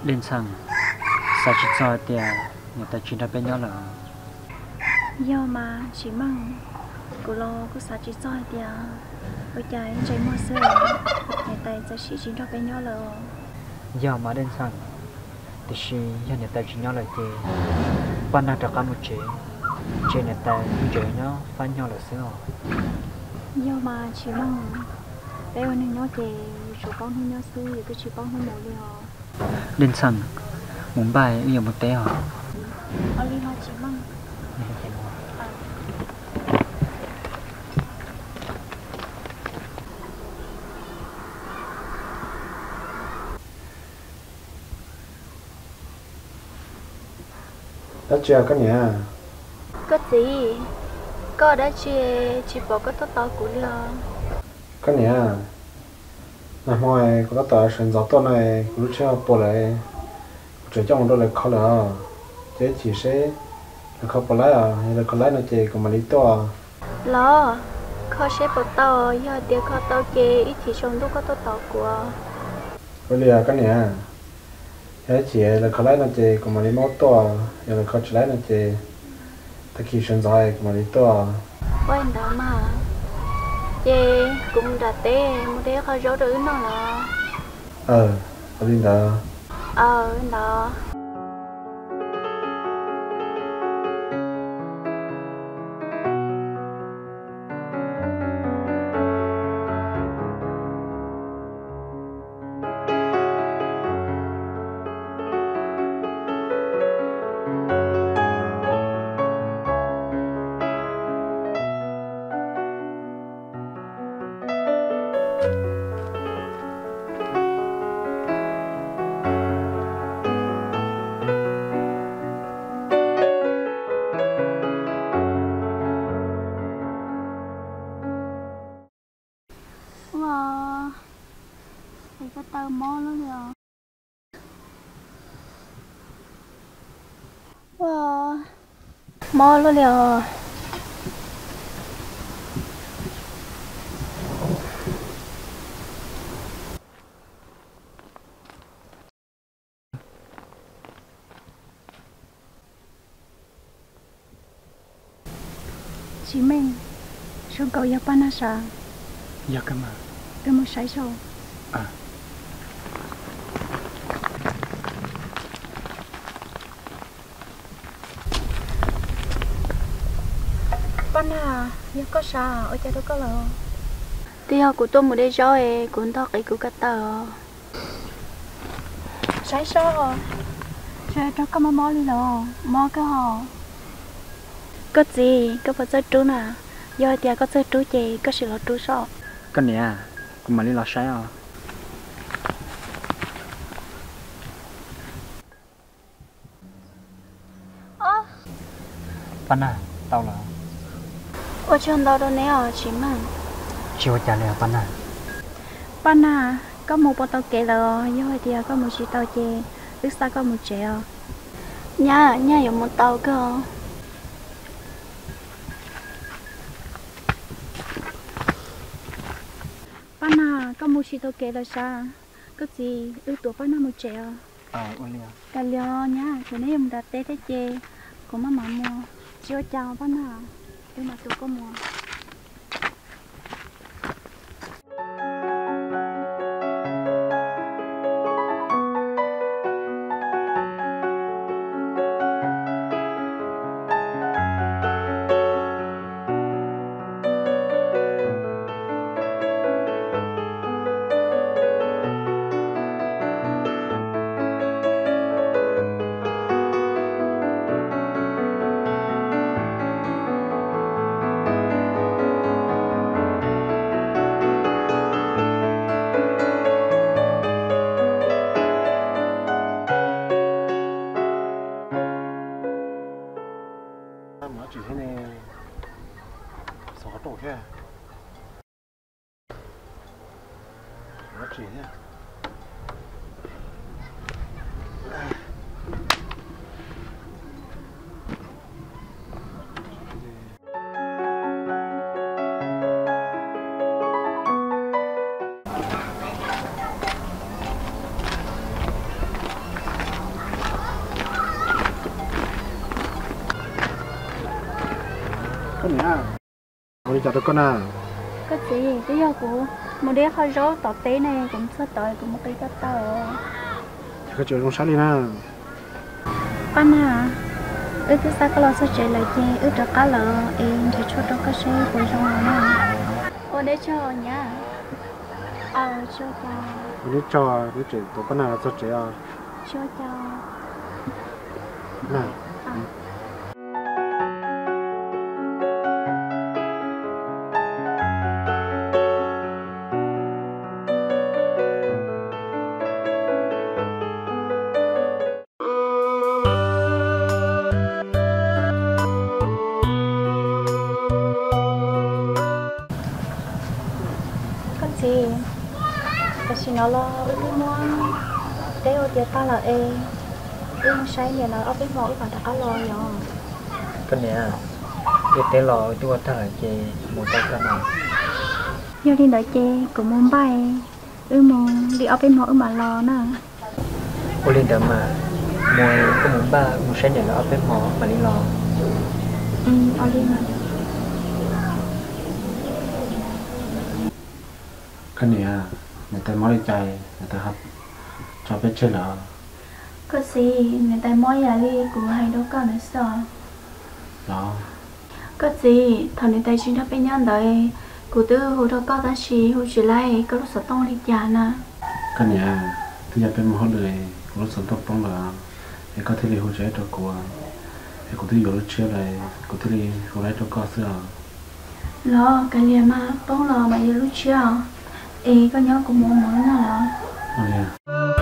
Dej Ntxhee, xav tsis txog hais tias niam tais tsis nrog peb nyob lawm. Yog mas Tsim Meej, kuv los kuj xav tsis txog hais tias ua cas ib ntsais muag xwb niam tais txawm sim tsis nrog peb nyob lawm. Yog mas Dej Ntxhee, tiam sis yog niam tais tsis nyob lawm ces Paj Nag rov qab mus tsev, ces niam tais mus tsev nyob fab nyob lawm xwb os. Yog mas Tsim Meej, peb ua neeg nyob ces yuav tsum paub hnub nyob xwb, yuav twb tsis paub hnub mus li os. Dej Ntxhee, mus npaj wb yuav mus teb os. Ua li mas Tsim Meej. Dab tsi os koj niam? Koj txiv, koj dab tsi tsis pom koj tuaj tos kuv li os? Koj niam, nag hmo kuv tab tom sawv ntxov tuaj no, kuv lub tsheb ho puas lawm, kuv tseem coj mus rau lawv kho lawm os. Ces ib chim seb lawv kho puas laib os, yog lawv kho laib no ces kuv mam li tuaj. Los, kho seb puas tau, yog tias kho tau ces ib chim tsaus ntuj koj tuaj tos kuv. Ua li os koj niam, yog ib chim lawv kho laib no ces kuv mam li muab tuaj, yog lawv kho tsis laib no ces tag kis sawv ntxov kuv mam li tuaj. Ua li ntawd mas, ces kuv mus nram teb mus de qho zaub rau wb noj los? Aw, ua li ntawd. Aw, ntawd. Ua, es koj taw mob luaj li os. Ua, mob luaj li os. Tsis meej, zoo nkaus yog Paj Nag sav. Yog kawg mas. Peb mus saib saib. Paj Nag, yog koj sav, ua cas rau koj lawm? Twb yog kuv tuaj mus de zaub es kuv ntog qiv kuv ko taw os. Saib soj, seb rau koj mob mob li los mob kawg hos. Koj txiv, koj puas txawj rub na? Yog hais tias koj txawj rub ces koj sim los rub soj. Koj niam, kuv mam li los saib os. Paj Nag, tau los? Ua tsaug ntau rau neb os Tsis Meej. Tsis ua cas li os Paj Nag. Paj Nag, koj mus puas tau kev lawm? Yog hais tias koj mus tsis tau ces wb xa koj mus tsev os. Nyab, nyab yuav mus tau kawg. Paj Nag, koj mus tsis tau kev lawm sav? Koj txiv, wb tuav Paj Nag mus tsev os. Kav liam nyab, kuv neb yuav mus nram teb thiab ces kuv maj mam mus. Tsis ua cas Paj Nag, wb mam tuav koj mus. Koj niam, ua li cas rau koj na? Koj txiv, twb yog kuv mus de qho zaub tom teb ne, kuv mus txog tod kuv mus qi koj tau. Koj tsis ua zoo saib li na. Paj Nag, wb twb xa koj los txog tsev lawm ces wb rov qab lawm es nrhiav tshuaj rau koj seb puas zoo lawm na. Ua deb tso nyab. Ua deb tso, wb tseem tuav Paj Nag los txog tsev os. Koj txiv, tam sim no los wb twb muab teb ua tiav tag lawm es wb mus saib niam lawv ob peb hmo wb mam rov qab los yom. Koj niam, wb teb los wb twb ua tag lawm ces mus tau koj na. Yog li ntawd ces kuv mus npaj, wb mus li ob peb hmo wb mam los na. Ua li ntawd mas, mus, koj mus npaj mus saib niam lawv ob peb hmo mam li los. Koj niam, niam tais mob li cas, niam tais ho tso peb tseg lawm? Koj txiv, niam tais mob ib yam li kuv hais rau koj ntawd xwb os. Los? Koj txiv, thaum niam tais tsis nrog peb nyob ntawd, kuv twb hu rau koj tab sis hu tsis laib, koj lub xov tooj li cas na? Koj niam, twb yog peb mus hauj lwm, kuv lub xov tooj poob lawm, es koj thiaj li hu tsis laib rau kuv, es kuv twb yuav lub tshiab lawm, kuv thiaj li hu laib rau koj xwb os. Los kav liam mas, poob los mam yuav lub tshiab os, es koj nyob kuv mus ua mov noj los.